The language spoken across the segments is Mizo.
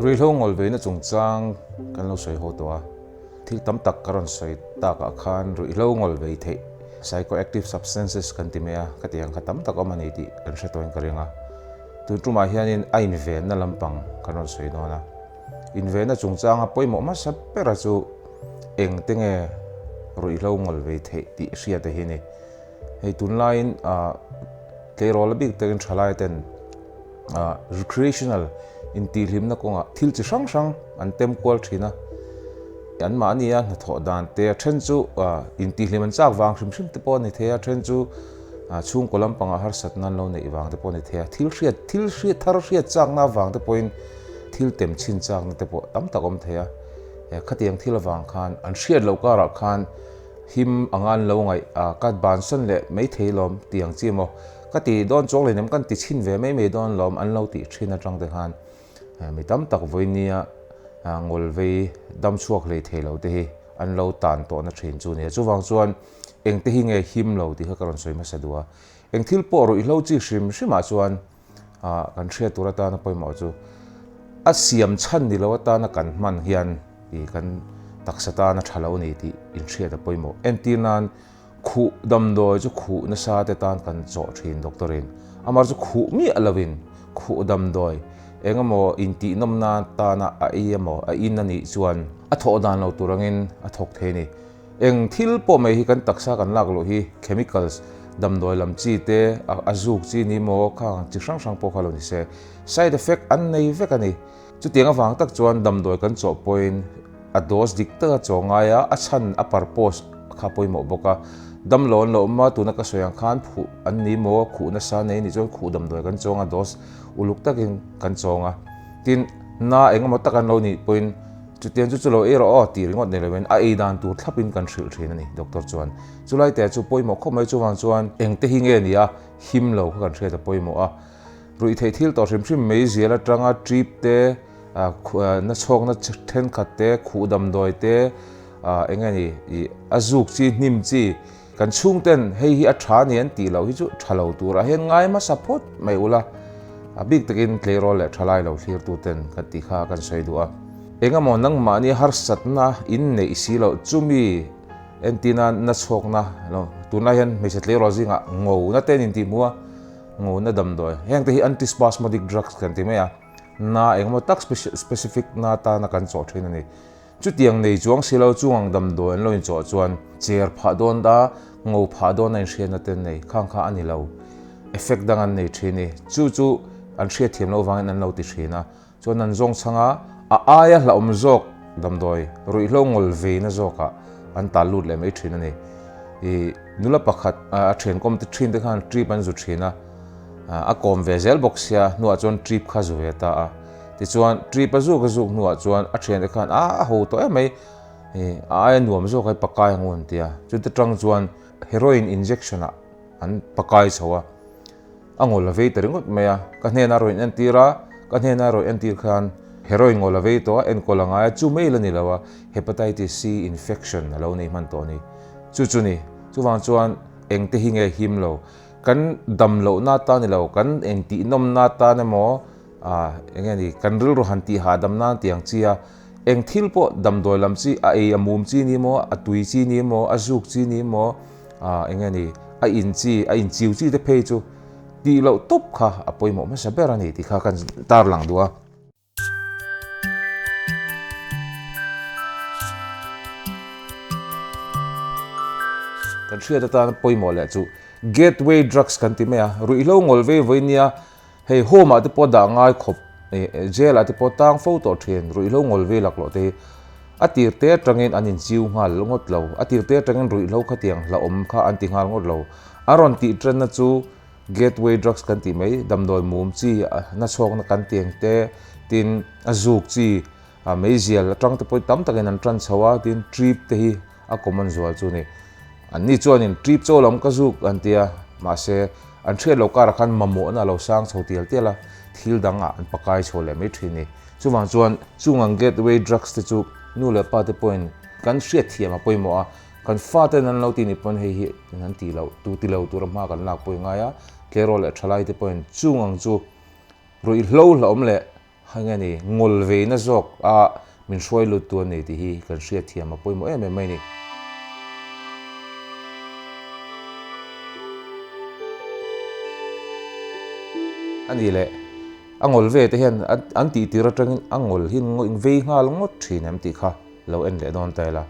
Ruihhlo ngawlveina chungchang kan lo sawi ho tawh a, thil tam tak ka rawn sawi takah khan ruihhlo ngawlvei theih psychoactive substances kan ti mai a, ka tih ang kha tam tak awm a ni tih kan hre tawhin ka ring a. Tun tumah hianin a invenna lampang kan rawn sawi dawn a. Invenna chungchanga pawimawh hmasa bera chu engte nge ruihhlo ngawlvei theih tih hriat a hi ni. Hei tunlaiin tleirawl a bik takin thalai ten recreational intihhlimna kawngah thil chi hrang hrang an tem kual thin a. Anmahni a hnathawh dan te a then chu intihhlim an chak vang hrim hrim te pawh a ni thei a, a then chu chhungkaw lampangah harsatna an lo neih vang te pawh a ni thei a. Thil hriat thil hriat thar hriat chakna avang te pawhin thil tem chhin chakna te pawh tam tak a awm thei a. Khatiang thil avang khan an hriat loh karah khan Him anga an lo ngaih a, ka bansan leh mai thei lawm tih ang chi maw? Ka ti dawn chuang leh nem kan ti chhin ve mai mai dawn lawm an lo tih thin atang te khan mi tam tak vawinia ngawlvei dam chhuak hlei thei lo te hi an lo tan tawhna thin chu nia. Chuvang chuan engte hi nge him lo tih kha ka rawn sawi hmasa duh a. Eng thil pawh ruihhlo chi hrim hrimah chuan kan hriat tur atana pawimawh chu a siam chhan ni lo atana kan hman hian ih kan taksa tana tha lo a ni tih inhriat a pawimawh. Entir nan khuh damdawi chu khuh nasa te tan kan chawh thin doctor in amah chu khuh miah lovin khuh damdawi eng emaw intih nawm nan tana a ei emaw a in a nih chuan a thawh dan lo tur angin a thawk thei a ni. Eng thil pawh mai hi kan taksa kan lak loh hi chemicals, damdawi lam chi te, a zuk chi ni maw khang chi hrang hrang pawh kha lo ni se, side effect an nei vek a ni. Chutiang avang tak chuan damdawi kan chawh pawhin a dose dik taka chaw ngai a, a chhan a purpose kha pawimawh bawk a. Damlo an lo awm a, tuna ka sawi ang khan phuh an ni maw, khuh nasa nei nih chuan khuh damdawi kan chawng a, dose uluk takin kan chawng a. Tin, na engemaw tak an lo nih pawhin Chutiang chu chu lo ei rawh aw tih ringawt nei lovin a ei dan tur thlapin kan hrilh thin a ni Doctor chuan. Chulai te chu pawimawh khawp mai chuvang chuan engte hi nge ni a him lo kha kan hriat a pawimawh a. Ruih theih thil tawh hrim hrim mai zial atanga trip te, na chhawkna thenkhat te, khuh damdawi te, eng nge ni ih a zuk chi hnim chi kan chhungten hei hi a tha ni an tih loh hi chu tha lo turah hian ngai hmasa phawt mai ula, a bik takin tleirawl leh thalai lo thlirtuten kan tih kha kan sawi duh a. Engemaw nangmahni harsatna in neih si loh chumi entina na chhawkna lo tunlai hian hmeichhe tleirawl zingah ngona te an intihhmuh a, ngona damdawi hengte hi antispasmodic drugs kan ti mai a, na engemaw tak specific na atana kan chawh thin a ni. Chutiang nei chuang si lo chung ang damdawi an lo inchawh chuan cher phah dawn da, ngo phah dawn a inhriatna te an nei. Khang kha a ni lo. Effect dang an nei thin i. Chu chu an hriatthiam loh vangin an lo ti thin a. Chuan an zawng chhang a, a aia hlauhawm zawk damdawi ruihhlo ngawl veina zawkah an tal lut leh mai thin a ni. I nula pakhat a thiankawm te thin te khan trip an zu thin a, a kawm ve zel bawk sia hnuah chuan trip kha zu ve ta a. Tichuan, trip a zuk a zuk hnuah chuan a thiante khan a ho tawh em mai, a aia nuam zawk hei pakai ang u an ti a. Chute tang chuan heroin injection ah an pakai chho a, a ngawl a vei ta ringawt mai a. Ka hnenah a rawn entir a, ka hnenah a rawn entir khan heroin ngawl a vei tawh a, enkawl a ngai a, chu mai la ni lo a, hepatitis C infection a lo nei hman tawh a ni. Chu chu ni, chuvang chuan engte hi nge him lo, kan dam lohna atan ni lo, kan engtihnawmna atan emaw, A, eng nge ni, kan rilru han tih hahdam nan tiang chi a, eng thil pawh damdawi lam chi, a ei a mum chi ni maw, a tui chi ni maw, a zuk chi ni maw, a, eng nge ni, a in chi, a in chiu chi te phei chu tih loh tawp kha a pawimawh hmasa ber a ni tih kha kan tarlang duh a. Kan hriat atan pawimawh leh chu gateway drugs kan ti mai a, ruihhlo ngawl vei vawi nia Hei home ah te pawh dah ngai khawp jail ah te pawh tang fo tawh thin ruihhlo ngawl ve laklawh te hi a tir te atangin an inchiu nghal ngawt lo a tir te atangin ruihhlo khatiang hlauhawm kha an ti nghal ngawt lo an rawn tih tanna chu gateway drugs kan tih mai damdawi mum chi na chhawkna kan ti ang te tin a zuk chi meizial atang te pawh tam takin an tan chho a tin trip te hi A common zual chu ni. An ni chuanin trip chaw lam ka zuk an ti a, mahse an hriat loh karah khan mamawhna a lo sang chho tial tial a, thil dangah an pakai chho leh mai thin ni. Chuvang chuan chung ang gateway drugs te chu nu leh pa te pawhin kan hriatthiam a pawimawh a, kan faten an lo ti ni pawn hei hi an ti loh tu ti lo tura hma kan lak pawh i ngai a, tleirawl leh thalai te pawhin chung ang chu ruihhlo hlauhawm leh. Heng a ni, ngawl veina zawk a min hruai lut tu a ni tih hi kan hriatthiam a pawimawh em em mai a ni. A ni leh, a ngawl ve te hian an tih tir atangin a ngawl hi vei nghal ngawt thin em tih kha lo en leh dawn ta ila.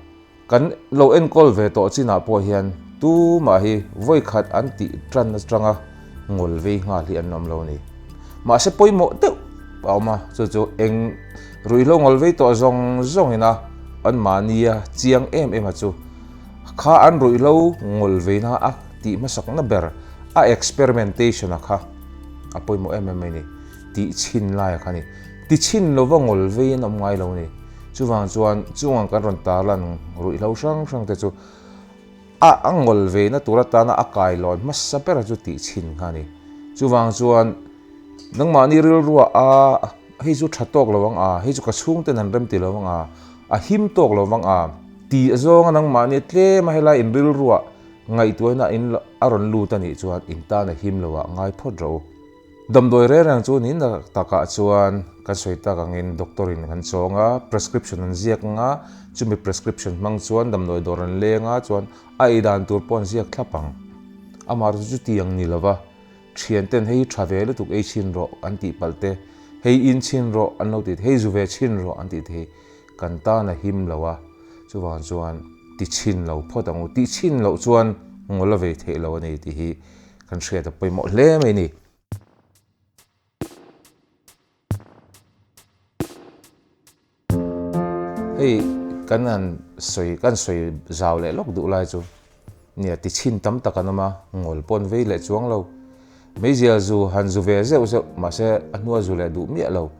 Kan lo enkawl ve tawh chinah pawh hian tumah hi vawikhat an tih tan atanga ngawl vei nghal hi an awm lo a ni. Mahse pawimawh deuh a awm a, chu chu eng ruihhlo ngawl vei tawh zawng zawngin a anmahnia chiang em em a chu kha an ruihhlo ngawl veina a tih hmasakna ber a experimentation a kha a pawimawh em em mai a ni. Tih chhin lai a kha a ni. Ti chhin lova ngawl vei an awm ngai lo a ni. Chuvang chuan chungang kan rawn tarlan ruihhlo hrang hrang te chu a a ngawl veina tur atana a kailawn hmasa bera chu tih chhin kha a ni. Chuvang chuan nangmahni rilrua a hei chu tha tawk lo ang a, hei chu ka chhungten an rem ti lo ang a, a him tawk lo vang a tih zawnga nangmahni tlema helai in rilrua ngaihtuahna in a rawn lut a nih chuan in tan a him lo ah ngai phawt rawh u. Damdawi reng reng chu ni nak takah chuan kan sawi tak angin doctor in kan chawng a, prescription an ziak ang a, chumi prescription hmang chuan damdawi dawr an leng a, chuan a ei dan tur pawh an ziak thlap ang. Amah chu chutiang ni lova, thian ten hei hi tha ve lutuk ei chhin rawh an tih palh te, hei in chhin rawh an lo tih te, hei zu ve chhin rawh an tih te hi kan tan a him lo a, chuvang chuan ti chhin lo phawt ang u, tih chhin loh chuan ngawl a vei theih lo a ni tih hi Kan hriat a pawimawh hle mai ni. Hei kan han sawi kan sawi zau leh lawk duh lai chu nia ti chhin tam tak an awm a, ngawl pawh an vei leh chuang lo. Meizial zu han zu ve zeuh zeuh mahse a hnua zu leh duh miah lo,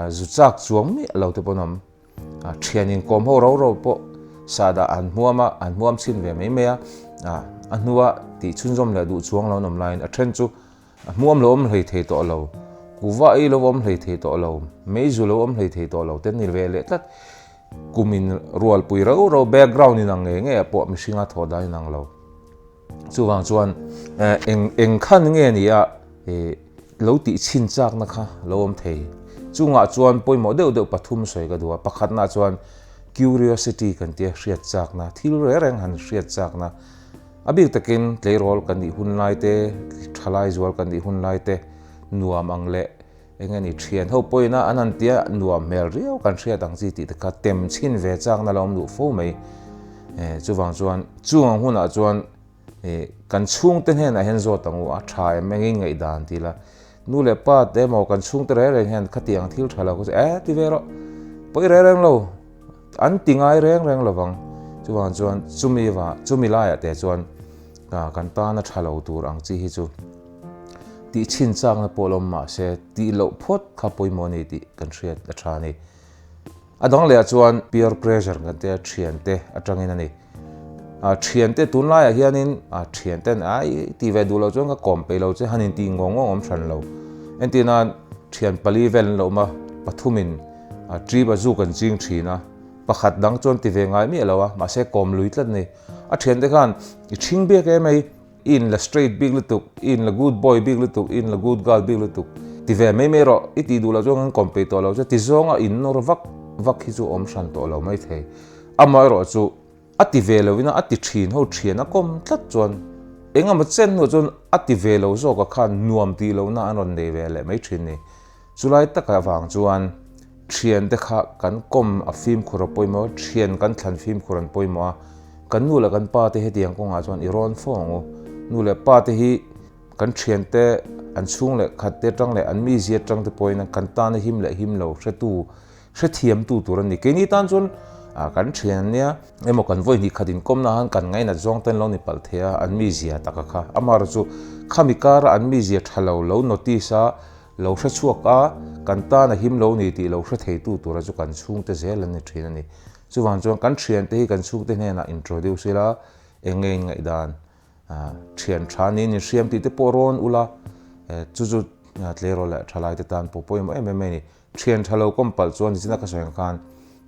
zu chak chuang miah lo te pawh an awm. Thian inkawm ho ro ro pawh sahdah an hmuam a, an hmuam chhin ve mai mai a, a hnua tih chhunzawm leh duh chuang lo an awm laiin a then chu a hmuam lo awm hlei thei tawh lo, kuva ei lo awm hlei thei tawh lo, meizu lo awm hlei thei tawh lo te ni ve leh tlat. Kumin rualpui ro ro background inang ngei ngei ah pawh mihringa thawh dan inang lo. Chuvang chuan eng eng khan nge ni a lo tih chhin chakna kha lo awm thei. Chungah chuan pawimawh deuh deuh pathum sawi ka duh a, pakhatna chuan curiosity kan tia hriat chakna, thil reng reng han hriat chakna. A bik takin tleirawl kan nih hun lai te, thalai zual kan nih hun lai te nuam ang leh Eng a ni thian ho pawhin a an han tia nuam hmel riau kan hriat ang chi tih te kha tem chhin ve chakna la awm duh fo mai. Chuvang chuan chung ang hunah chuan kan chhungte hnenah hian zawt ang u a tha em engin ngaihdan ti la. Nu leh pa te emaw kan chhungte reng reng hian khati ang thil tha lo kha chu e ti ve rawh pawi reng reng lo an ti ngai reng reng lovang. Chuvang chuan chumi va chumi laiah te chuan kan tana tha lo tur ang chi hi chu Tih chhin chakna pawh lo awm mah se, tih loh phawt kha pawimawh a ni tih kan hriat a tha a ni. A dang lehah chuan peer pressure kan tia thiante atangin a ni. Thiante tunlaiah hianin thianten ai tih ve duh loh chuan ka kawm peih lo che han intih ngawng ngawng awm hran lo. Entir nan thian pali vel an lo awm a, pathumin trip a zu kan ching thin a, pakhat dang chuan ti ve ngai miah lo a, mahse kawm lui tlat a ni. A thiante khan i thing biak em ei. I in la straight bik lutuk, i in la good boy bik lutuk, i in la good girl bik lutuk ti ve mai mai rawh, i tih duh loh chuan kan kawm peih tawh lo che ti zawnga in nawr vak vak hi chu awm hran tawh lo mai thei. Amaherawh chu a ti ve lo ina a ti thin ho thian a kawm tlat chuan eng emaw chen hnuah chuan a ti ve lo zawka khan nuam tih lohna an rawn nei ve leh mai thin ni. Chulai taka vang chuan thiante kha kan kawm a fimkhur a pawimawh a, thian kan thlan fimkhur an pawimawh a, kan nu leh kan pa te hetiang kawngah chuan i rawn fo ang u. Nu leh pa te hi kan thiante an chhung leh khat te atang leh an mizia atang te pawhin kan tana him leh him lo hretu hrethiamtu tur an ni. Keini tan chuan kan thian an nia emaw kan vawi hnih khat inkawmna khan kan ngainat zawng ten lo ni palh thei a, an mizia taka kha. Amaherawhchu khami kara an mizia tha lo lo notice a, Lo hre chhuak a, kan tan a him lo ni tih lo hre theitu tura chu kan chhungte zel an ni thin a ni. Chuvang chuan kan thiante hi kan chhungte hnenah introduce ila, eng nge in ngaihdan, thian tha niin in hriam tih te pawh rawn ula, chu chu tleirawl leh thalaite tan pawh pawimawh em em mai a ni. Thian tha lo kawm palh chuan nichina ka sawi ang khan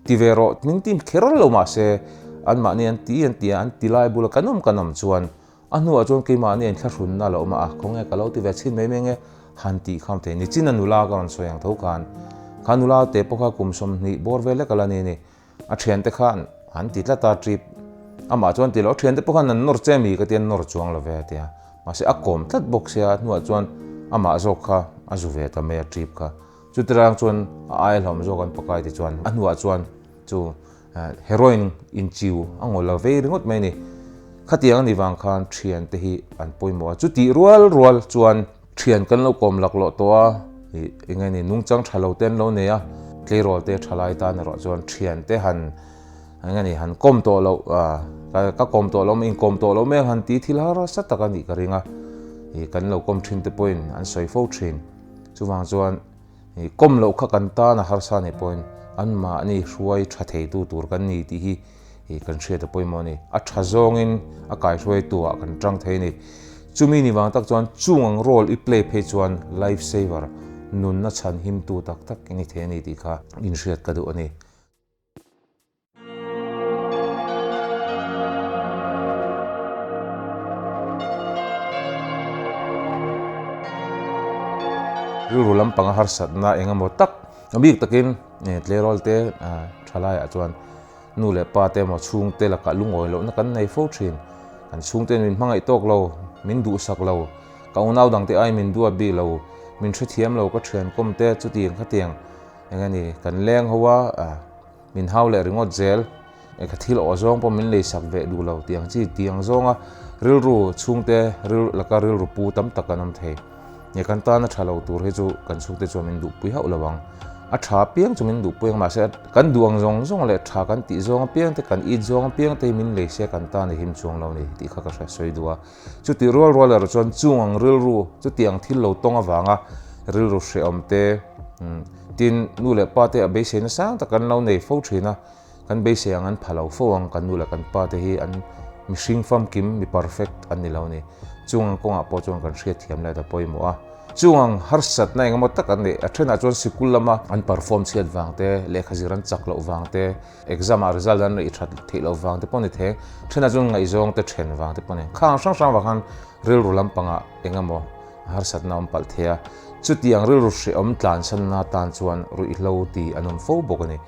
ti ve rawh, min ti kher lo mahse anmahni an ti an ti a, an ti lai bula kan awm kan awm chuan A hnuah chuan keimahni an thlahrunna a lo awm a, a khawnge ka lo ti ve chhin mai mai nge han tih kham thei. Nichina nula ka rawn sawi ang tho khan Kha nula te pawh kha kum 20 bawr vel lek a la ni a ni. A thiante khan an ti tlat a trip. Amah chuan ti lo, a thiante pawh khan an nawr che mi ka ti a, an nawr chuang lo ve a ti a. Mahse a kawm tlat bawk sia, a hnuah chuan amah zawk kha a zu ve ta mai a trip kha. Chutirang chuan a aia hlawm zawk an pakai ti chuan a hnuah chuan chu heroin inchiu a ngawl lo vei ringawt mai a ni. Khatiang a nih vang khan thiante hi an pawimawh a, chutih rual rual chuan thian kan lo kawm laklawh tawh a, ih eng nge ni nungchang tha lo te an lo nei a, tleirawl te tha lai tan erawh chuan thiante han eng nge ni han kawm tawh loh ah ka kawm tawh lo mai inkawm tawh lo mai ang han tih thil harsa tak a nih ka ring a, ih kan lo kawm thin te pawhin an sawi fo thin. Chuvang chuan ih kawm loh kha kan tan a harsa nih pawhin anmahni hruai tha theitu tur kan ni tih hi ih kan hriat a pawimawh a ni. A tha zawngin a kaihruaitu ah kan tang thei a ni. Chumi ni vang tak chuan chung ang role i play phei chuan life saver, nunna chhan himtu tak tak i ni thei a ni tih kha inhriat ka duh a ni. Rilru lampanga harsatna eng emaw tak a bik takin tleirawl te thalaiah chuan nu leh pa te emaw chhungte lakah lungawi lohna kan nei fo thin. Kan chhungte min hmangaih tawk lo, min duhsak lo, ka unau dangte ai min duat bik lo, min hrethiam lo ka thiankawm te chutiang khatiang eng a ni kan leng ho a. Min hau leh ringawt zel, ka thil awh zawng pawh min leisak ve duh lo tih ang chi tiang zawnga rilru chhungte ril laka rilru pu tam tak an awm thei. Nge kan tana tha lo tur hi chu kan chhungte chuan min duhpui hauh lo ang. A tha apiang chu min duhpui ang mahse kan duh ang zawng zawng leh tha kan tih zawng apiang te kan it zawng apiang te hi min lei se kan tan i him chuang lo ni tih kha ka hre sawi duh a. Chuti rual rual erawh chuan chung ang rilru chutiang thil lo tawng avanga rilru hrehawm te Tin, nu leh pa te a beisei na sang tak an lo nei fo thin a, kan beisei ang an pha lo fo ang, kan nu leh kan pa te hi an mihring famkim, mi perfect an ni lo a ni. Chung ang kawngah pawh chuan kan hriatthiam let a pawimawh a. Chung ang harsatna eng emaw tak an neih, a thenah chuan sikul lama an perform chhiat vang te, lehkha zir an chak loh vang te, exam ah result an neih that theih loh vang te pawh a ni thei, thenah chuan ngaihzawng te then vang te pawh a ni. Khang hrang hrang vang khan rilru lampangah eng emaw harsatna a awm palh thei a, chutiang rilru hrehawm tlansanna atan chuan ruihhlo ti an awm fo bawk a ni.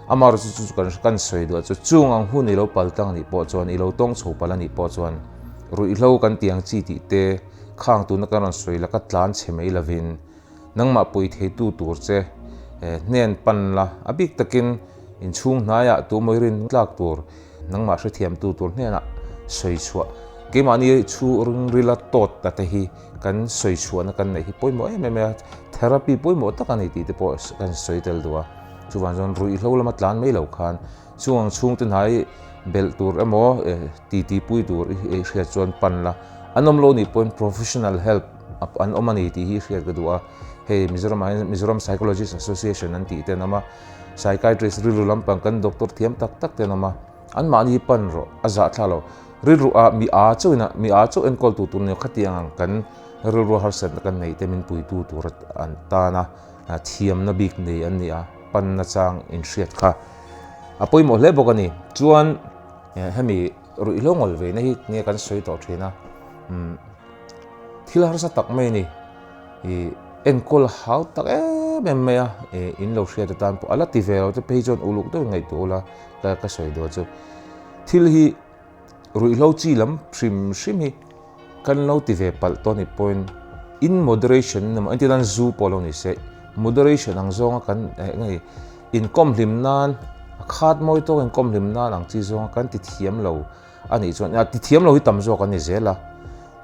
Amaherawhchu chu chu kan kan sawi duah chu chung ang hun i lo pal tlang anih pawh chuan i lo tawng chho palh anih pawh chuan ruihhlo kan ti ang chi tih te khang tuna kan rawn sawi laka tlan chhe mai lovin nangmah pui theitu tur che hnen pan la a bik takin inchhung hnaiah tumawi rin tlak tur Nangmah hrethiamtu tur hnenah sawi chhuah, keimahni chhu ringrila tawt ta te hi kan sawi chhuahna kan neih hi pawimawh em em a, therapy pawimawh tak a ni tih te pawh kan sawi tel duh a. Chuvang chuan ruihhlo lama tlan mai lo khan chung ang chhungte hnai belh tur emaw titi pui tur i hriat chuan pan la, an awm lo nih pawhin professional help an awm a ni tih hi hriat ka duh a. Hei Mizoramah hian Mizoram Psychologist Association an tih te an awm a. Psychiatrist rilru lampang kan doctor thiam tak tak te an awm a, anmahni hi pan rawh, a zahthlak lo. Rilru ah mi a chauhin a, mi a chauh enkawl tu tur nia khatiang ang kan rilru harsatna kan neih te min puitu tur an tan a, thiamna bik nei an ni a, panna chang inhriat kha a pawimawh hle bawk a ni. Chuan hemi ruihhlo ngawl veina hi nge kan sawi tawh thin a, thil harsa tak mai a ni. Ih enkawl hau tak em em mai a, ih in lo hriat atan pawh a la ti ve lo te phei chuan uluk deuhin ngaihtuah ula ka ka sawi duh chu. Thil hi ruihhlo chi lam hrim hrim hi kan lo ti ve palh tawh a nih pawhin in moderation emaw engtin nan zu pawh lo ni se moderation ang zawnga kan eng nge inkawm hlim nan a khat mawi tawk inkawm hlim nan ang chi zawnga kan ti thiam lo. A nih chuan a tithiam lo hi tam zawk an ni zel a,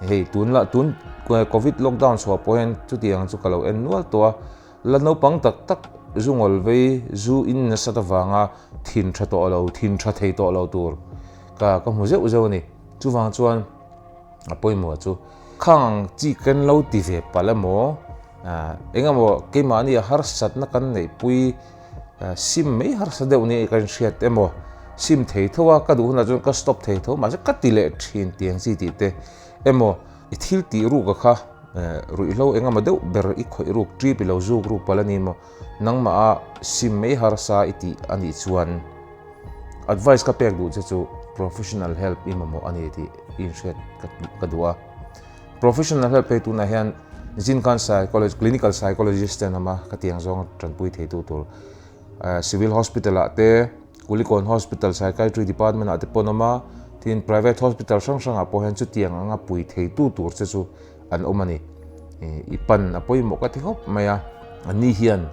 hei tun lah tun covid lockdown chhuah pawh hian chutiang chu ka lo en nual tawh a, la naupang tak tak zu ngawl vei zu in nasat avanga thin tha tawh lo thin tha thei tawh lo tur ka ka hmu zeuh zeuh a ni. Chuvang chuan a pawimawh chu khang ang chi kan lo ti ve palh emaw eng emaw keimahni a harsatna kan neihpui Sim mai harsa deuh nia ka inhriat emaw, sim thei tho a, ka duh hunah chuan ka stop thei tho mahse ka ti leh thin tiang chi tih te emaw i thil tih ruk a kha ruihhlo eng emaw deuh ber i khawih ruk trip i lo zuk ruk palh a ni maw, nangmah a sim mai harsa i tih a nih chuan advice ka pek duh che chu professional help i mamawh a ni tih i inhriat ka duh a. Professional help hei tunah hian Nichin khan psychologist, clinical psychologist te an awm a, khatiang zawnga tanpui theitu tur Civil Hospital ah te, Kulikawn Hospital Psychiatry Department ah te pawh an awm a, tin private hospital hrang hrang ah pawh hian chutiang anga pui theitu tur che chu an awm a ni. I pan a pawimawh ka ti khawp mai a, ani hian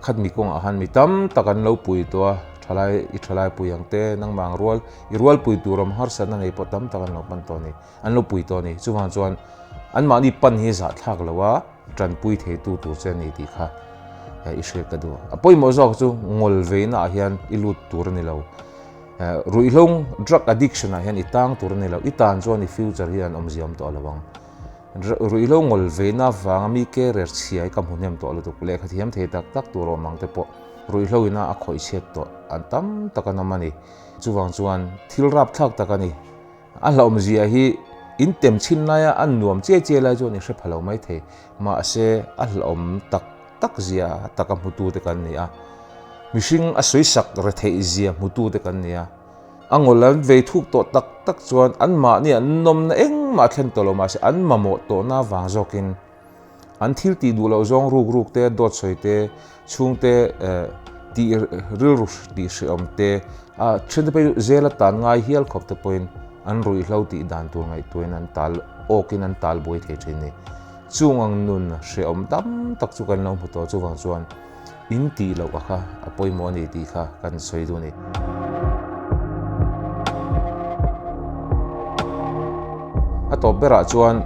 khatmi kawngah khan mi tam tak an lo pui tawh a, thalai i thalai pui ang te, nangmah ang rual i rual pui tur awm harsatna nei pawh tam tak an lo pan tawh a ni, an lo pui tawh a ni. Chuvang chuan anmahni pan hi zahthlak lo a, tanpui theitu tur che a ni tih kha i hriat ka duh. A pawimawh zawk chu ngawl veina ah hian i lut tur a ni lo. Ruihhlo drug addiction ah hian i tang tur a ni lo. I tan chuan i future hi an awmzia awm tawh lo ang. Ruihhlo ngawl veina vanga mi career chhia hi ka hmu hnem tawh lutuk. Lehkha thiam thei tak tak tur awm ang te pawh ruihhlo ina a khawih chhiat tawh an tam tak an awm a ni. Chuvang chuan thil rapthlak tak a ni. A hlauhawmzia hi in tem chhin laia a nuam chiai chiai lai chuan i hre pha lo mai thei. Mahse, a hlauhawm tak tak zia taka hmutute kan ni a. Mihring a sawisak retheih zia hmutute kan ni a. A ngawl an vei thuk tawh tak tak chuan anmahni an nawmna engmah a thlen tawh lo mahse an mamawh tawhna vang zawkin An thil tih duh loh zawng ruk ruk te, dawt sawi te, chhungte tih rilru tih hreawm te, a thiante pawh hi zel a tan ngai hial khawp te pawhin an ruihhlo tih dan tur ngaihtuahin an tal awkin an tal buai thei thin ni. Chung ang nun hreawm tam tak chu kan lo hmu tawh chuvang chuan in tih loh a kha a pawimawh a ni tih kha kan sawi duh a ni. A tawp berah chuan.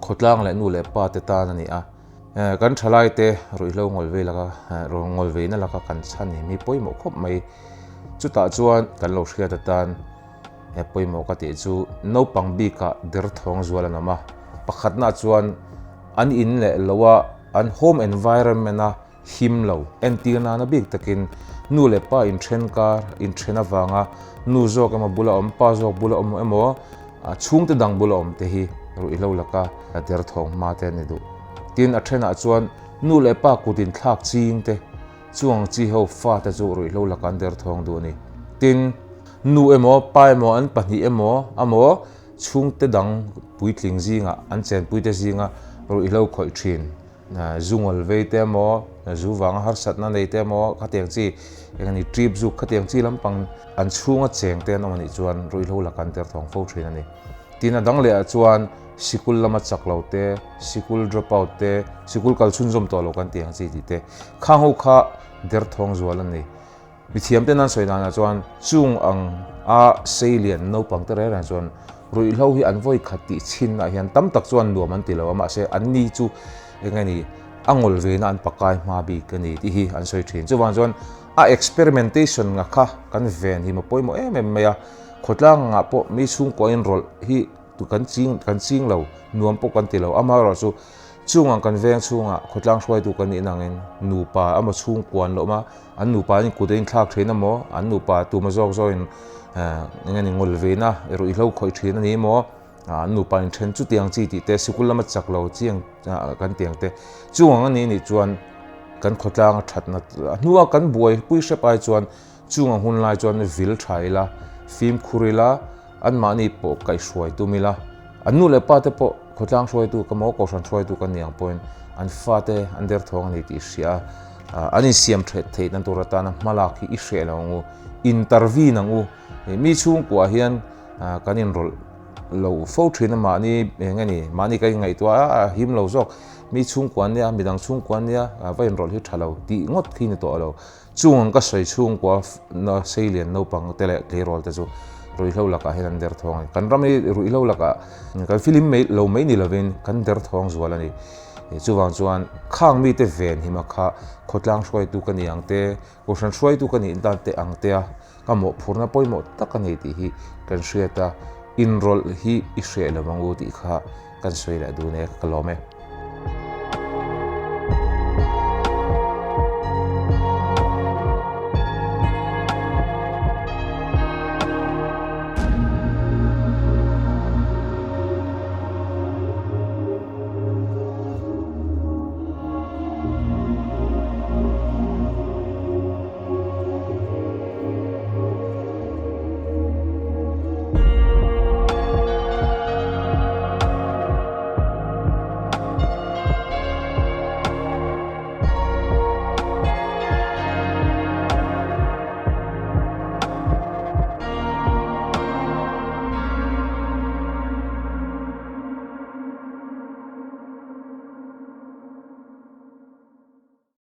Khawtlang leh nu leh pa te tan a ni a, kan thalai te ruihhlo ngawl vei laka ngawl veina laka kan chhan hi mi pawimawh khawp mai. Chutah chuan kan lo hriat atan he pawimawh ka tih chu naupang bikah derthawng zual an awm a, pakhatnaah chuan an in leh loa an home environment a him lo. Entir nana bik takin nu leh pa inthen kar inthen avanga nu zawk emaw bula awm, pa zawk bula awm emaw chhungte dang bula awm te hi ruihhlo laka derthawng hma te an ni duh. Tin, a thenah chuan nu leh pa kut inthlak ching te, chuang chi ho fate chu ruihhlo laka an derthawng duh a ni. Tin, nu emaw pa emaw an pahnih emaw amaw chhungte dang puitling zingah an chenpuite zinga ruihhlo khawih thin. Zu ngawl vei te emaw, zu vanga harsatna nei te emaw khatiang chi eng a ni trip zuk khatiang chi lampang an chhunga cheng te an awm a nih chuan ruihhlo laka an derthawng fo thin a ni. Tin a dang leh ah chuan sikul lama chak lo te, sikul drop out te, sikul kal chhunzawm tawh lo kan tih ang chi tih te khang ho kha derthawng zual a ni. Mithiam ten an sawi danah chuan chung ang a seilian naupang te reng reng chuan ruihhlo hi an vawi khat tih chhinah hian tam tak chuan nuam an ti lo a, mahse an ni chu eng nge ni a ngawl vena an pakai hma bik a ni tih hi an sawi thin. Chuvang chuan a experimentation nga kha kan ven hi maw pawimawh em em mai a, khawtlang angah pawh mi chhungkua inrawlh hi kan ching kan ching lo, nuam pawh kan ti lo, amaherawhchu Chungah kan veng chhungah khawtlang hruaitu kan nih nangin nupa emaw chhungkua an lo awm a, an nupa in kut a inthlak thin emaw, an nupa tuma zawk zawkin eng nge ni ngawl veina ruihhlo khawih thin a ni emaw, an nupa in then chutiang chi tih te, sikul lama chak lo chi ang kan ti ang te. Chung ang a nih nih chuan kan khawtlang a thatna a hnua kan buaipui hrep ai chuan chung ang hun lai chuan vil tha ila, fimkhur ila, Anmahni pawh kaihhruai tum ila, an nu leh pate pawh khawtlang hruaitu ka maw kohhran hruaitu ka ni ang pawhin an fate an derthawng a ni tih hria a, an insiam that theih nan tur atana hmalak hi i hreh lo ang u, intervene ang u. Mi chhungkuah hian kan inrawlh lo fo thin a, mahni eng nge ni, mahni ka inngaihtuah a, a him lo zawk, mi chhungkua ania, midang chhungkua ania, va inrawlh hi tha lo tih ngawt khi ni tawh lo. Chung ang ka sawi chhungkua seilian naupang te leh tleirawl te chu ruihhlo lakah hian an derthawng a ni. Kan ram hi ruihhlo lakah kan filim mai lo mai ni lovin kan derthawng zual a ni. Chuvang chuan khang mite ven hima kha khawtlang hruaitu ka ni ang te, kohhran hruaitu ka nih dan te ang te a ka mawhphurna pawimawh tak a ni tih hi kan hriat a, inrawlh hi i hreh lo ang u tih kha kan sawi leh dun e, ka lawm e.